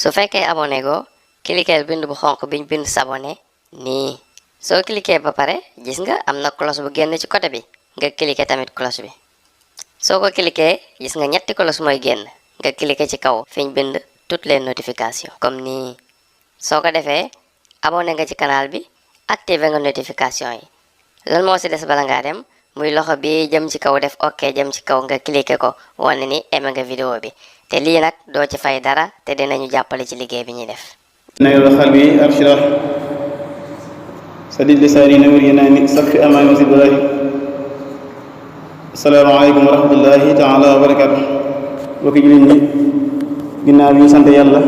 su fekkee abonné go cliquer bind bu xonq biñ bind s'abonner nii soo cliquer ba pare gis nga am na cloche bu génn ci côté bi nga cliquer tamit cloche bi soo ko cliquer gis nga ñetti cloche mooy génn nga cliquer ci kaw fiñ bind toutes les notifications comme nii soo ko defee abonné nga ci canal bi activer nga notification yi lan moo ci des bala ngaa dem muy loxo bi jëm ci kaw def ok jëm ci kaw nga cliquer ko wane ni aimé nga vidéo bi te lii nag doo ci fay dara te dinañu jàppale ci liggéey bi ñuy def نير قلبي أبشره سدد لساني نور ينامي صف أمامي وزد الله السلام عليكم ورحمة الله تعالى وبركاته وكي جلني جنا بي سنت يالله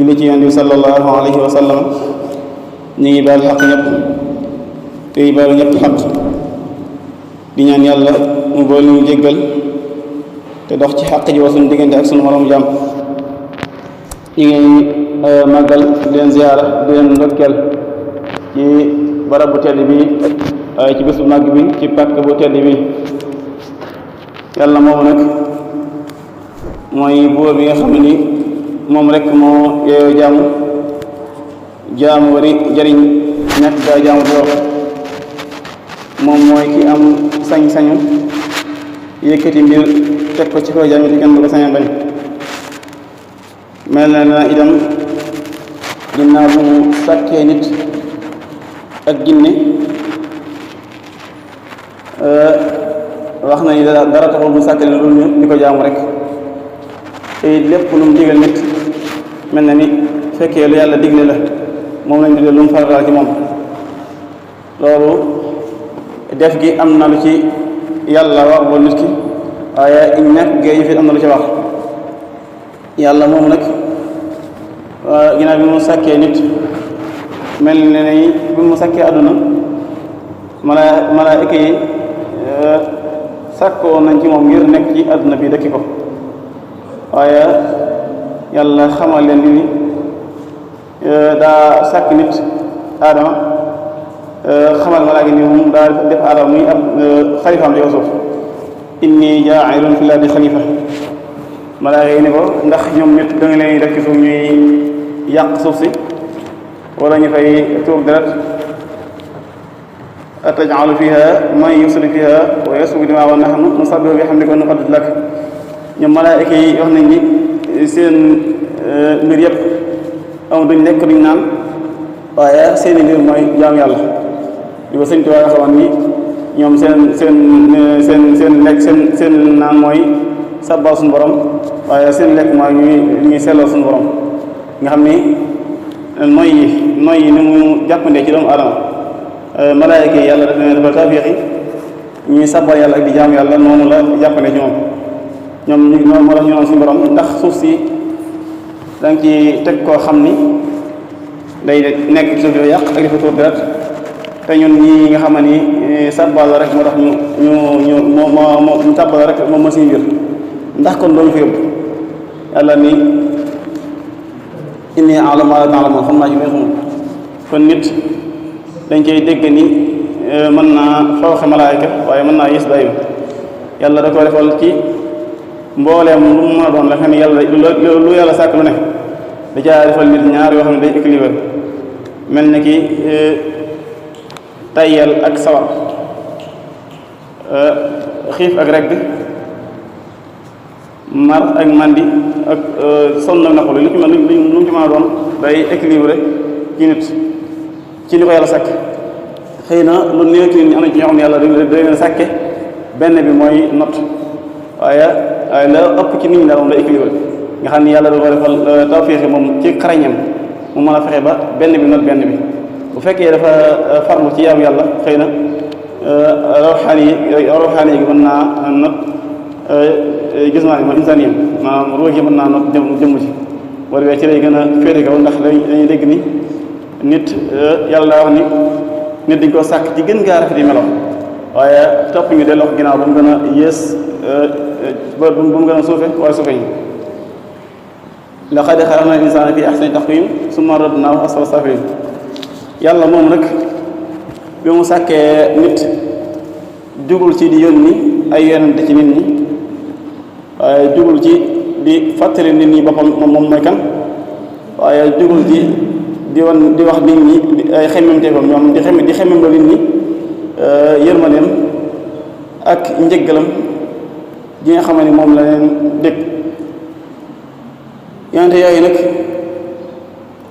جلتي عندي صلى الله عليه وسلم ني بال حق ñep tey bal ñep xaq di ñaan yalla mu bool ñu jéggal te dox ci xaq ji wa suñu digënde ak suñu morom jam ñi ngi magal di leen ziara di leen ndokkeel ci barab bu tedd bi ci bés bu màgg bi ci pàkk bu tedd bi yàlla moom nag mooy buur bi nga xam ni moom rek moo yeyoo jaamu wari jariñ ñàkk gaa jaamu boor moom mooy ki am sañ-sañu yëkkati mbir teg ko ci kaw jaam te kenn du ko sañ a bañ mel na itam ginnaaw bu mu sàkkee nit ak jinne wax na ni dara taxul mu sàkkee ne loolu ñu di ko jaamu rek te lépp lu mu digal nit mel na ni fekkee lu yàlla digle la moom lañ digal lu mu farataal ci moom loolu def gi am na lu ci yàlla wax ba nit ki waaye ñàkk gee yi fi am na lu ci wax yàlla moom nag ginnaaw bi mu sàkkee nit mel ne ni bi mu sàkkee àdduna malaayika yi sàkkoo nañ ci moom ngir nekk ci àdduna bi dëkki ko waaye yàlla xamal leen ni daa sàkk nit aadama xamal malaaka ni moom daa def aadama muy ab xalifaam ci kaw suuf inni jaa'ilun fil ardi xalifa malaaka yi ni ko ndax ñoom nit da nga leen def ci suuf ñuy yàq suuf si wala ñu fay tuur deret ataj'alu fiha man yufsidu fiha wa yasfiku dimaa wa nahnu nusabbihu bihamdika wa nuqaddisu lak ñoom malaaka yi wax nañ ni seen mbir yëpp am duñ lekk duñ naan waaye seen i mbir mooy jaam yàlla li ko sëñ Tuubaa waxoon ni ñoom seen lekk seen naan mooy sabbal suñu borom waaye seen lekk mooy ñuy sellal suñu borom nga xam ni noy yi ni mu jàppandee ci doomu aadama malaayika yi yàlla daf leen defal tawfiix yi ñuy sabbal yàlla ak di jaam yàlla noonu la jàppandee ci ñoom moo tax ñu noonu suñu borom ndax suuf si danga ci teg koo xam ni day nekk ci suuf di yàq ak di fa tuur deret te ñun ñi nga xam ni sabbal la rek moo tax ñu sabbal la rek moom ma suñu mbir ndax kon dooñu fa yóbbu yàlla ni inni a'lamu ma la ta'lamun xam naa ci biir xamul kon nit dañ koy dégg ni mën naa fawxe malaayka waaye mën naa yées dayu yàlla da ko defal ci mbooleem lu mu mën a doon la xam ne yàlla lu yàlla sàkk lu ne da caa defal nit ñaar yoo xam ne day équilibre mel ni ki tayyel ak sawar xiif ak regg mar ak mandi ak sonn ak naqalu lu ci mën a doon day équilibré ci nit ci li ko yàlla sàkk xëy na lu néew ci nit ñi am na ci ñoo xam ne yàlla da leen sàkke benn bi mooy not waaye la ëpp ci nit ñi daal moom day équilibré nga xam ni yàlla da ko defal tawfiix moom ci xarañam mu mën a fexe ba benn bi not benn bi bu fekkee dafa farlu ci yaamu yàlla xëy na rawxaani yi mën naa not gis naa ne man insaan yi maanaam ruux gi mën naa not jëmm ci wala wee ci lay gën a féete kaw ndax dañuy dégg ni nit yàlla daa wax ni nit dañ koo sàkk ci gën gaa rafet yi melo waaye topp ñu delloo ko ginnaaw ba mu gën a yées ba mu gën a suufe waaye suufe yi laqad xalaqnal insaana fii ahsani taqwiim summa radadnaahu asfala saafiliin yàlla moom nag bi mu sàkkee nit jugul ci di yónni ay yonent ci nit ñi waaye jugul ci di fàttali nit ñi boppam moom mooy kan waaye jugul ci di wax nit ñi ay xemmemteefam ñoom di xemmem la nit ñi yërmandeem ak njëggalam gi nga xam ne moom la leen dégg yonente yooyu nag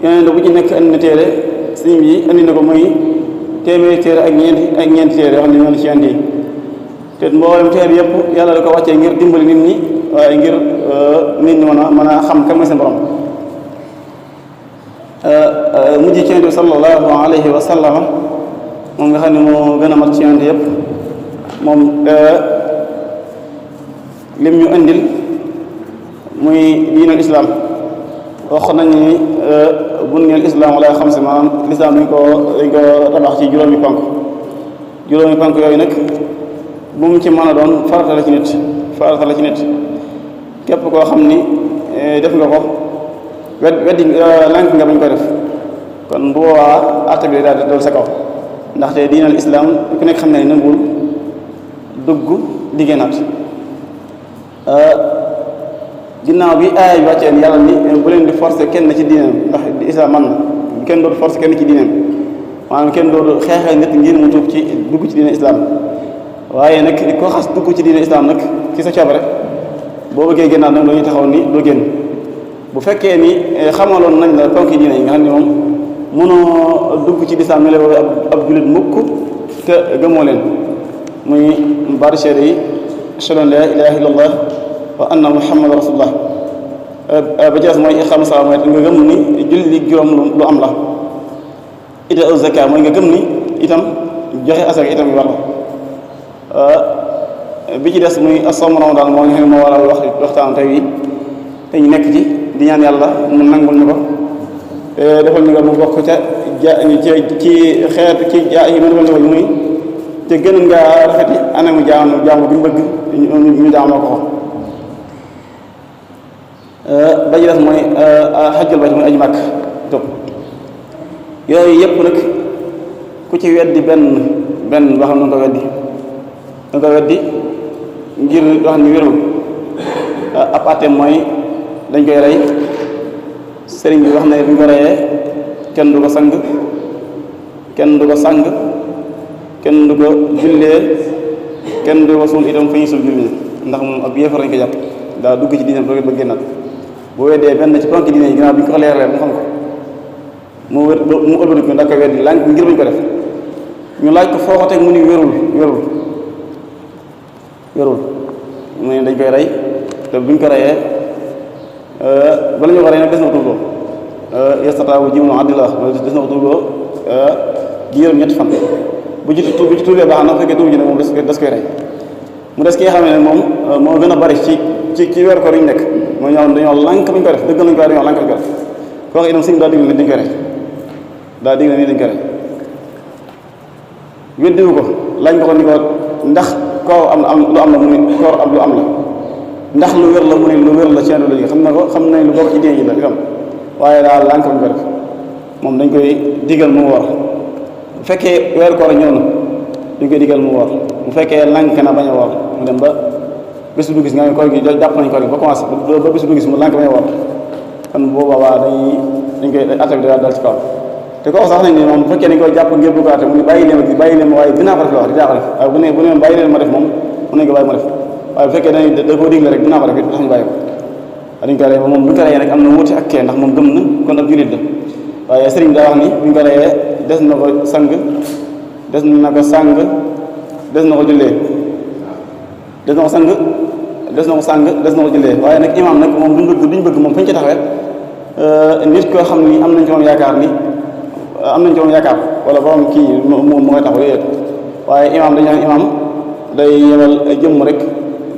yonente bu ci nekk andi na téere sëñ bi andi na ko muy téeméeri téere ak ñeenti téere yoo xam ne ñoo ci andi te mboolem téere yëpp yàlla da ko wàccee ngir dimbali nit ñi waaye ngir nit ñi mën a xam kan mooy seen borom mujj ci yonente bi sallallahu alayhi wa sallam moom nga xam ne moo gën a mat ci yonente yëpp moom lim ñu indil muy diinal islaam wax nañ ni bunniyal islaam wala xam si maanaam lislaam dañ ko tabax ci juróomi ponk yooyu nag bu mu ci mën a doon farata la ci nit képp koo xam ni def nga ko weddi lànk nga bañ ko def kon bu boobaa àtte bi daal di dool sa kaw ndaxte diinal islaam ku nekk xam ne nanguwul dugg di génnaat ginnaaw bi aaya bi wàccee yàlla ni bu leen di forcer kenn ci diineem ndax islam man na kenn dootu forcer kenn ci diineem maanaam kenn dootu xeexal nit ngir mu tuub ci dugg ci diine islam waaye nag koo xas dugg ci diine islam nag ci sa coobare boo bëggee génnaat nag dañuy taxaw ni doo génn bu fekkee ni xamaloon nañ la ponki diine yi nga xam ne moom mënoo dugg ci lislaam ne la ab jullit mukk te gëmoo leen muy baati seede yi ashhadu an laa ilaaha illallah wa anna muhammadan rasulullah ba jeex mooy iqaam salaam mooy nga gëm ni julli juróom lu am la ita zaka mooy nga gëm ni itam joxe asaka itam yu war la bi ci des muy as-sawm ramadan moo nga xam ne moo waral waxtaan tey yi te ñu nekk ci di ñaan yàlla mu nangul ñu ko defal ñu ko mu bokk ca ci xeet ci yi ma defal ñu ko muy te gën ngaa rafeti anamu jaamu gi mu bëgg ñu jaamoo ko ba ci des mooy xajjul bayt muy aji màkk topp yooyu yëpp nag ku ci weddi benn boo xam ne nga ko weddi ngir wax ni wérul ab àtteem mooy dañ koy rey sëriñ bi wax ne bu ñu ko reyee kenn du ko sang kenn du ko sang kenn du ko jullee kenn du ko suul itam fa ñuy suul julli ndax moom ab yéefar lañ ko jàpp daa dugg ci diineem ba génnaat bu weddee benn ci ponk diine yi ginnaaw bi ñu ko leeralee mu xam ko mu ëlbati ko ndax ko weddi lànk ngir bañ ko def ñu laaj ko foo ko teg mu ni wérul mu ne dañ koy rey te buñ ko reyee bala ñu ko rey nag des na ko tuubloo yestataawu jiw no àddila des na ko tuubloo giiram ñetti fan bu ci tuubee baax na bu fekkee tuub ji nag moom des koy rey mu des ki nga xam ne moom moo gën a bari ci weeru koor yi ñu nekk mooy ñoo dañoo lànk bañ ko def dëggal nañ ko dañoo lànk bañ ko def kooku itam sëñ daa digle ni dañ koy rey daa digle nii dañ koy rey weddiwu ko lañ ko ni ko ndax koor am lu am la mu ne koor am lu am la ndax lu wér la mu ne lu wér la ci lu léegi xam na ko xam nañ lu bokk ci diine ji la itam waaye daal lànk bañ ko def moom dañ koy digal mu war bu fekkee weeru koor ñëw na dañ koy digal mu war bu fekkee lànk na bañ a war mu dem ba bés bu du gis nga ne koor gi jàpp nañ koor gi ba commencé ba bés bu du gis mu lànk bañ a war kon boobaa dañ koy attaque bi daal ci kaw te kooku sax nañ ne moom bu fekkee dañ koy jàpp ngir bu gaate mu ne bàyyi leen ma waaye dinaa ko def la wax dinaa ko def waaye bu ne bàyyi leen ma def moom mën nañ ko bàyyi ma def waaye bu fekkee da koo digle rek dinaa ko def it tax ñu bàyyi ko dañ ko reyee ba moom bu ñu ko reyee nag am na wuute ak kee ndax moom gëm na kon ab jullit la waaye sëriñ daa wax ni bu ñu ko reyee des na ko sang des na ko sang des na ko jullee des na ko sang des na ko jullee waaye nag imaam nag moom duñ bëgg moom fañ ci taxawee nit koo xam ni am nañ ci moom yaakaar wala borom kii moom mooy taxaw yéet waaye imaam dañu naan imaam day yebal jëmm rek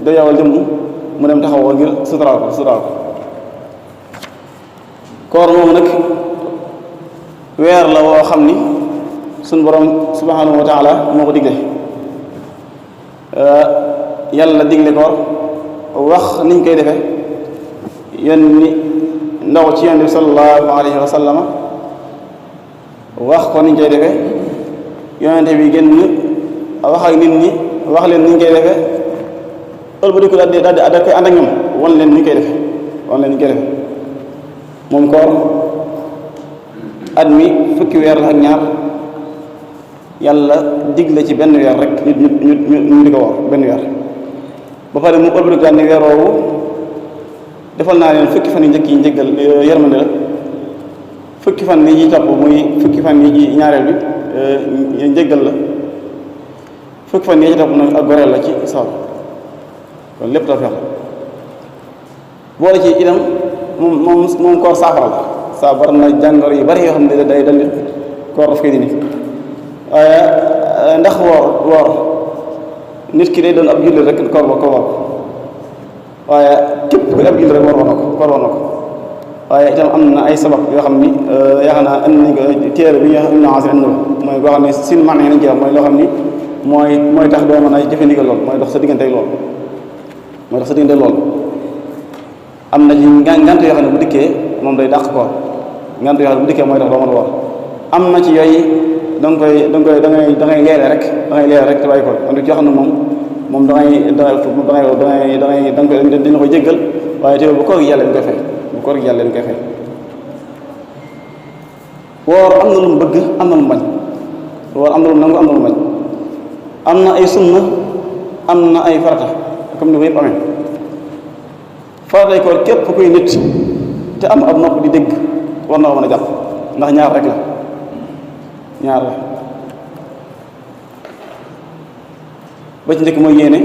day yebal jëmm mu dem taxaw ngir suturaal ko koor moomu nag weer la woo xam ni suñ borom subhanahu wa taala moo ko digle yàlla digle koor wax niñ koy defee yónni ndaw ci yonent bi sallallahu alayhi wa sallama wax ko niñ koy defee yonente bi génn wax ak nit ñi wax leen ni ñu koy defee ëlbati ko daal di koy ànd ak ñoom wan leen ni ñu koy defee wan leen ni ñu koy defee moom koor at mi fukki weer la ak ñaar yàlla digle ci benn weer rek ñu di ko woor benn weer ba pare mu ëlbati ko daal ni weer woowu defal naa leen fukki fan yu njëkk yi njëggal yërmande la fukki fan yi ci topp muy fukki fan yi ci ñaareel bi njëggal la fukki fan yi ci topp nag ak goreel la ci sawar kon lépp tawfeex la boole ci itam moom koor saafara la saafara na jàngoro yu bari yoo xam ne day dal nit koor daf koy dindi waaye ndax woor nit ki day doon ab jullit rek koor ba ko woor waaye képp ku ab jullit rek koor war na ko waaye itam am na ay sabab yoo xam ni yaakaar naa andi nañ ko téere bi ñu xam ne andi na mooy boo xam ne sin man nañ ci wax mooy loo xam ni mooy tax doo mën a jëfe ndigal lool mooy dox sa diggante lool mooy dox sa diggante lool am na ci ngant yoo xam ne bu dikkee moom day dàq koor ngant yoo xam ne bu dikkee mooy tax doo mën a woor am na ci yooyu da ngay leere rek te bàyyi ko am na ci yoo xam ne moom da nga dina ko jéggal waaye teewul bu koor gi yàlla dañ koy fay bu koor gi yàlla dañ koy fay woor am na lu mu bëgg am na lu mu bañ woor am na lu mu nangu am na lu mu bañ am na ay sunna am na ay farata comme ni ko yëpp amee faratay koor képp kuy nit te am ab nopp di dégg war na ko mën a jàpp ndax ñaar rek la ba ci njëkk mooy yéene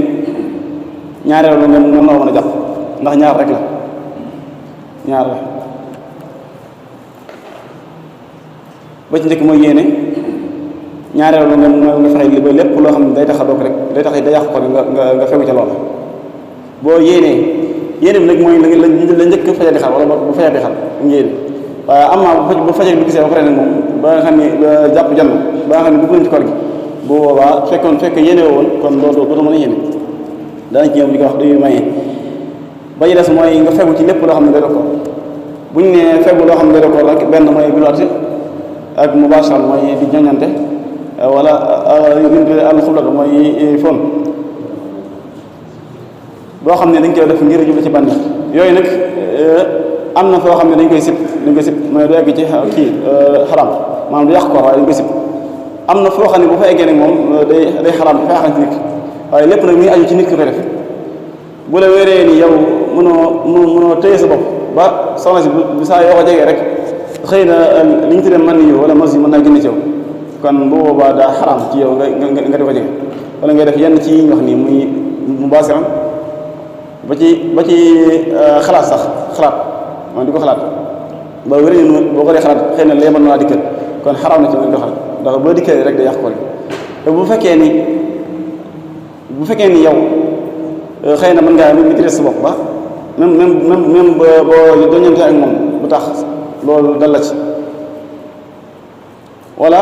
ñaareelu nga mën na ko mën a jàpp ndax ñaar rek la ba ci njëkk mooy yéene ñaareelu nga fexe li ba lépp loo xam ne day tax a doog rek day tax day yàq ko nga fegu ca loola boo yéene bi nag mooy la njëkk fajar di xar wala bu fajar di xar mu yéene waaye am naa bu fajar bi gisee ba pare nag moom ba nga xam ne jàpp jann ba nga xam ne bu nañ ci koor gi bu boobaa fekk yéene woon kon dootu mën a yéene danañ ci ñëw li ko wax dañuy maye ba ñu des mooy nga fegu ci lépp loo xam ne day doog ko bu ñu nee fegu loo xam ne day doog ko nag benn mooy bilaati ak mubashar mooy di joñante wala al xubla mooy fon boo xam ne dañ koy def ngir jublu ci bànneex yooyu nag am na foo xam ne dañ koy sib mooy du egg ci kii xaram maanaam du yàq ko waaye dañ koy sib am na foo xam ne bu fa eggee nag moom day xaram dafay xaram ci nit ki waaye lépp nag mi ngi aju ci nit ki koy def bu la wéree ni yow mënoo téye sa bopp ba soxna si bu saa yoo ko jegee rek xëy na li ñu tuddee mën ni yow wala mas yi mën naa génn ci yow kon bu boobaa daa xaram ci yow nga di ko jege wala ngay def yenn ci yi ñu wax nii muy mu baasiram ba ci xalaat sax mooy di ko xalaat ba wéree ni boo ko dee xalaat xëy na lee mën naa dikkal kon xaram na ci nga di ko xalaat ndax boo dikkee rek day yàq ko te bu fekkee ni yow xëy na mën ngaa maîtriser sa bopp ba même boo doñante ak moom bu tax loolu dal la ci wala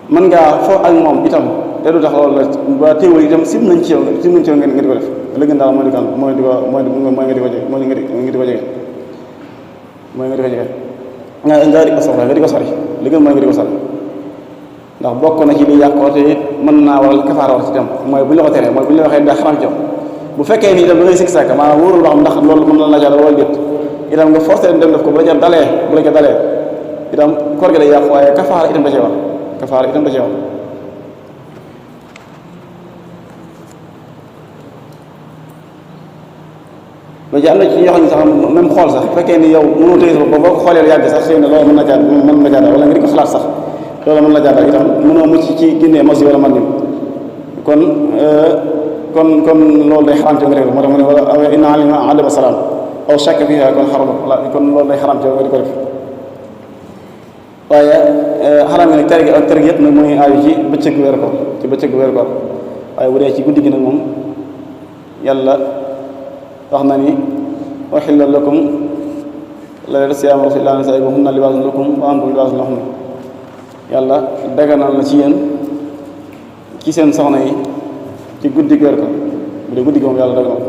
mën ngaa foo ak moom itam te du tax loolu la ba teewul itam sim nañ ci yow nga di ko def la gën daal mooy nga di ko jege nga di ko soxla nga di ko sori li gën mooy nga di ko sori ndax bokk na ci li yàqoo te mën naa waral kafaara war ci itam mooy bu ñu la ko teree mooy bu ñu la waxee daa xaram ci yow bu fekkee ni itam da ngay sikki sàkk maanaam wóorul loo xam ndax loolu mën na la jàll wala déet itam nga forcé dem def ko bu la ca dalee itam koor gi day yàqu waaye kafaara itam da cee war ba ci am na ci ñoo xam ne sax même xool sax bu fekkee ni yow mënoo téye sa bopp boo ko xoolee yàgg sax xëy na loolu mën na caa daal wala nga di ko xalaat sax loolu mën na caa daal itam mënoo mucc ci génnee mos yi wala man ni kon loolu day xaram ci nga def moo tax mu ne wala inna alima adama salaam aw shakka fiha kon loolu day xaram ci nga di ko def waaye xaram gi nag tere gi ak tere gi yëpp nag mooy aaju ci bëccëgu weeru koor waaye bu dee ci guddi gi nag moom yàlla wax na ni uhilla lakum layla siyaam illa nisaa'ikum hunna libaasun lakum wa antum libaasun lahunna yàlla daganal na ci yéen ci seen soxna yi ci guddi weer ko bu dee guddi gi moom yàlla daganal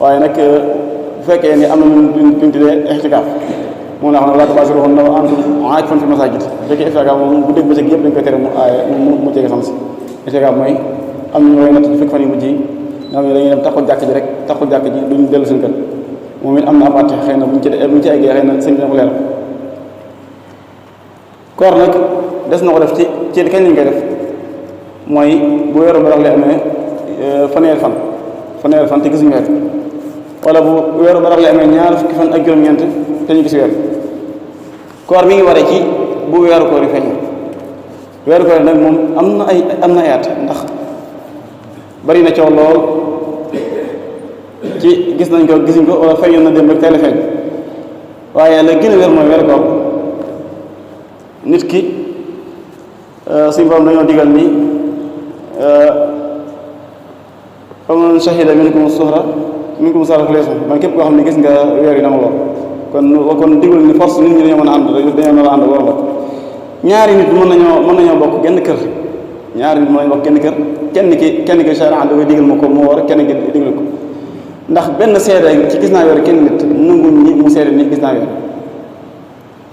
waaye nag bu fekkee ni am na ñu tuddee ixtikaaf moom la xam ne laa tubaasiruhunna wa antum aakifuuna fil masaajid bu fekkee ixtikaaf moom guddi bëccëg yëpp dañ koy tere mu jege xam si ixtikaaf mooy am na ñooy natt ci fekk fan yu mujj yi nga xam ne dañuy dem taxul jàkk ji rek taxul jàkk ji duñ dellu seen kër moom it am na abaate xëy na buñ ci eggee xëy na sëñ bi dina ko leeral koor nag des na ko def ci kañ lañ koy def mooy bu weeru barax lay amee fanweeri fan te gisuñu weer wala bu weeru barax lay amee ñaar fukki fan ak juróom-ñeent te ñu gis weer koor mi ngi waree ci bu weeru koor yi feeñ weeru koor nag moom am na ay at ndax bari na coow lool ci gis nañ ko gisuñ ko wala feeñoon na dem rek teel a feeñ waaye la gën a wér mooy weeru koor nit ki suñu borom dañoo digal ni faman shahida minkum suhra minkum sahra falyasum man képp koo xam ne gis nga weer yi na ma woor kon digul ni force nit ñi dañoo mën a ànd dañoo mën a ànd woor la ñaari nit mën nañoo bokk genn kër ñaari nit mën nañoo bokk genn kër kenn ki sharia da koy digal ma ko mu woor kenn ki digal ko ndax benn seede ci gis naa weer kenn nit nanguñ ni mu seede ni gis naa weer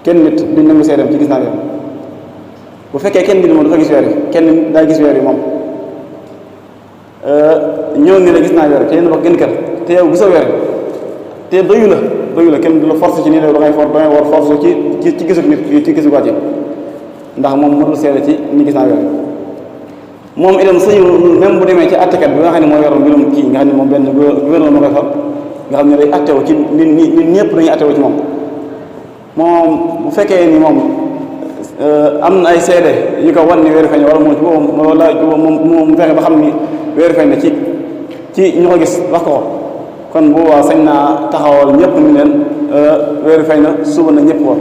kenn nit duñ nangu seedeem ci gis naa weer bu fekkee kenn nit moom dafa gis weer yi kenn daa gis weer yi moom ñëw ni la gis naa weer te yéen bokk genn kër te yow gisoo weer te doyu la kenn du la force ci nii la dangay war force ci gisu nit ci gisu wàcce ndax moom mënul seede ci ni gis naa weer moom itam suñu même bu demee ci attekat bi nga xam ne moo yoroon mbirum kii nga xam ne moom benn gouverneur moo koy fal nga xam ne day attewu ci nit ñëpp dañuy attewu ci moom bu fekkee ni moom am na ay seede yu ko wan ni weeru feeñ wala moom ci boppam wala moom mu fexe ba xam ni weeru feeñ na ci ñu ko gis wax ko kon boobaa sañ naa taxawal ñëpp ni leen weeru feeñ na suba na ñëpp woor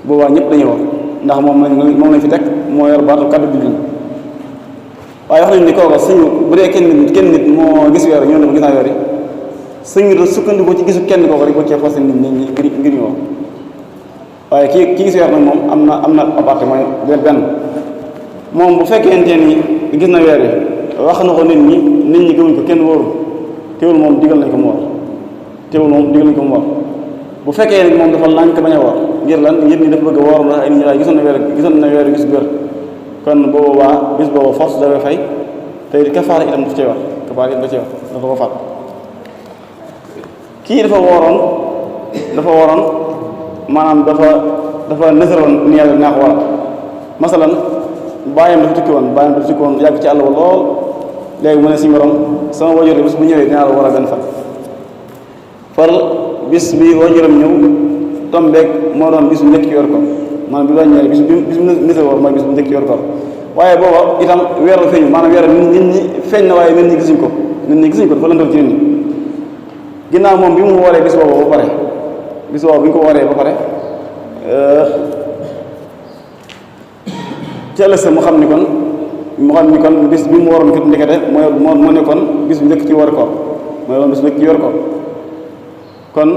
boobaa ñëpp dañuy woor ndax moom lañ fi teg moo yor baatu kaddu bi waaye wax nañu ni kooku suñu bu dee kenn nit moo gis weer ñoo ne ma gis naa weer yi suñu sukkandiku ci gisu kenn kooku rek ba cee forcé nit ñi ngir ñu woor waaye kii gis weer nag moom am na appartement benn moom bu fekkente ni gis na weer yi wax na ko nit ñi gëmuñ ko kenn wóoru teewul moom digal nañ ko mu woor bu fekkee ni moom dafa lànk bañ a woor ngir lan ngir ni dafa bëgg a woor ndax ay nit ñi waaye gisoon na weer gis gër kon boobaa bis boobu force dafay fay te kafaara itam daf cee war kafaara itam da cee war dafa ko fàtt kii dafa wooroon maanaam dafa nësaroon ni yàlla naa ko waral masalan bàyyam dafa tukki woon yàgg ci àll ba lool léegi mu ne si borom sama wajur bis bu ñëwee dinaa la war a benn fan far bis bi wajuram ñëw tombeeg moo doon bis bu njëkk yor ko maanaam bi wàññee bis bu nësar woor mooy bis bu njëkk yor ko waaye booba itam weer la feeñu maanaam weer nit ñi feeñ na waaye nit ñi gisuñ ko dafa lëndal ci nit ñi ginnaaw moom bi mu wooree bis boobu ba pare bis boobu bi ñu ko wooree ba pare ci ëllëg sa mu xam ni kon bis bi mu waroon kat ndekete moo nekkoon bis bu njëkk ci war koor mooy woon bis bu njëkk ci yor koor kon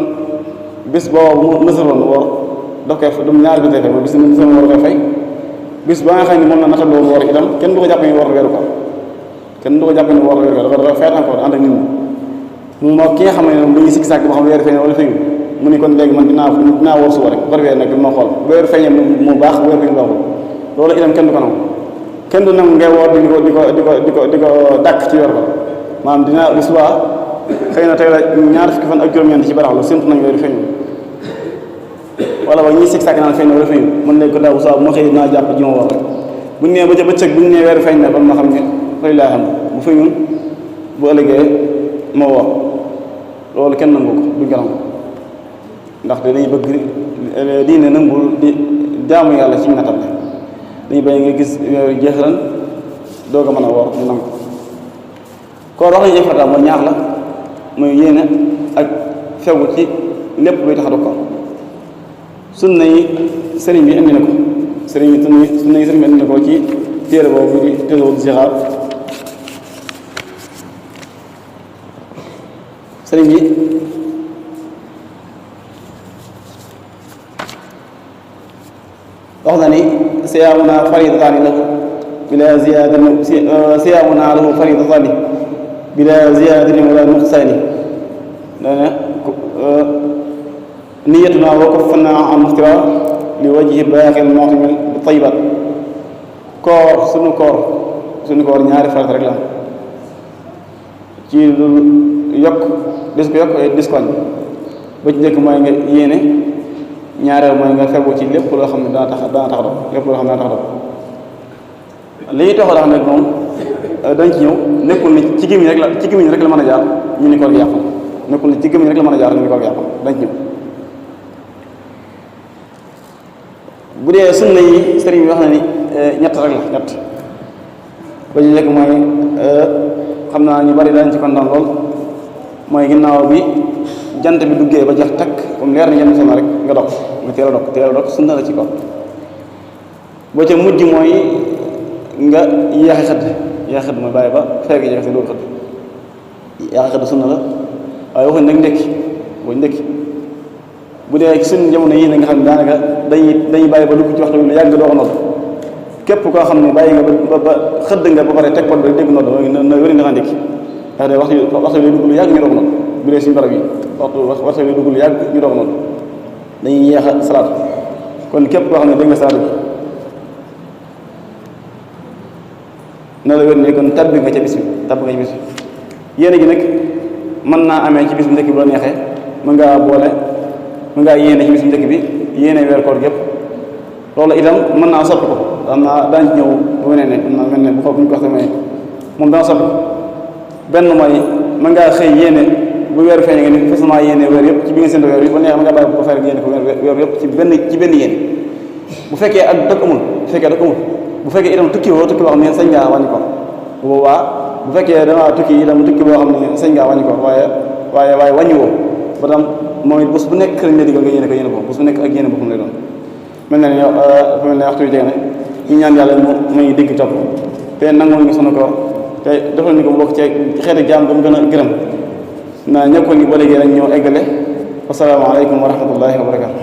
bis boobu mu nësaroon woor daf koy dum ñaari bi tey mooy bis ni sama war koy fay bis ba nga xam ne moom la nataloo woor itam kenn du ko jàpp ni woor weeru koor dafa feet encore ànd ak nit ñi moo ki nga xam ne moom dañuy sikki sàkk ba xam weeru feeñ wala feeñu mu ni kon léegi man dinaa woor suba rek war weer nag ma xool bu weeru feeñee mu baax bu weeru feeñ baaxul loolu itam kenn du ko nangu kenn du nangu ngay woor di ko dàkk ci weer ko maanaam dinaa bu subaa xëy na tey la ñaar fukki fan ak juróom-ñeent ci barax la séntu nañ weeru feeñu wala ba ñuy sikki sàkk naan feeñ na wala feeñu mën nañ ko daaw bu subaa bu ma xëy dinaa jàpp ji ma woor rek buñ nee ba ca bëccëg buñ nee weeru feeñ na ba ma xam ne fay laa xam bu feeñul bu ëllëgee ma woor loolu kenn nangu ko duñ ko nangu ndax dañuy bëgg diine nangul di jaamu yàlla ci natal dañuy bañ nga gis weeru jeexalan doo ko mën a woor mu nangu koor wax nañu ay farata mooy ñaar la muy yéene ak fegu ci lépp luy tax a dog ko sunna yi sëriñ bi indi na ko sunna yi sëriñ bi indi na ko ci téere boobu di Tazawudu Sixaar sëriñ bi wax na ni siyaamuna faridataani lahu bila ziyaadatin siyaamuna lahu faridataani bila ziyaadatin wala nuqsaani dana niyatuna wa kaffana an muftira li wajhi baaxil mu'tamil bi tayyibat koor sunu koor suñu koor ñaari farata rek la am ci lu yokk des ko yokk des ko wàññi ba ci njëkk mooy nga yéene ñaareel mooy nga fegu ci lépp loo xam ne dana tax dog lépp loo xam ne dana tax dog li ñuy taxaw nag moom dañ ci ñëw nekkul ni ci gémmiñ rek la mën a jaar ñu ni koor gi yàqu nekkul ni ci gémmiñ rek la mën a jaar ñu ni koor gi yàqu dañ ci ñëw bu dee sunna yi sëriñ bi wax na ni ñett rek la ñett ba ci njëkk mooy xam naa ñu bari dañ ci kontaan lool mooy ginnaaw bi jant bi duggee ba jeex takk comme leer na jant sunna rek nga dog nga teel a dog sunna la ci ko boo ca mujj mooy nga yeexe xëdd mooy bàyyi ba fekk jeex si loolu xëdd yeexe xëdd sunna la waaye waxuñ nag ndekki boo ndekki bu dee suñ jamono yii nga xam ne daanaka dañuy bàyyi ba dugg ci waxtu bi lu yàgg doo ko nodd képp koo xam ne bàyyi nga ba xëdd nga ba pare teg pot ba dégg nodd na wéri nga xam ndekki ndax de waxtu bi dugg lu yàgg ñu doo ko nodd bu dee suñu barab yi waxtu bi dugg lu yàgg ñu doo ko nodd dañuy yeex a salaatu kon képp koo xam ne dégg nga salaatu bi na la wér ne kon tabbi nga ca bis bi yéene gi nag mën naa amee ci bis bu njëkk bi la neexee mën ngaa yéene ci bis bu njëkk bi yéene weer koor gépp loolu itam mën naa soppi ko xam naa daañu ñëw bu wenee ne mën naa mel ne bu ñu ko wax tamit moom dana soppi benn mooy mën ngaa xëy yéene bu weer feeñee nga ni façon yéene weer yëpp ci bi nga séntu weer yi ba neex mën ngaa bàyyi bu ko fay rek yéene ko weer yëpp ci benn yéene bu fekkee ak dëkk amul bu fekkee itam tukki boo xam ne sañ ngaa wàññi ko bu boobaa bu fekkee dama tukki itam tukki boo xam ne sañ ngaa wàññi ko waaye wàññi woo ba tam mooy bés bu nekk lañ la digal nga yéene ko yéene boobu bés bu nekk ak yéene boppam lay doon mel na ne mel ne waxtu bi jege na ñu ñaan yàlla muy dégg topp te nangul ñu sunu ko te defal ñu ko bokk ci xeetu jaam ba mu gën a gërëm naa ñëpp ko ngi ba léegi rek ñëw eggale wasalaamaaleykum wa rahmatullahi wa barakatu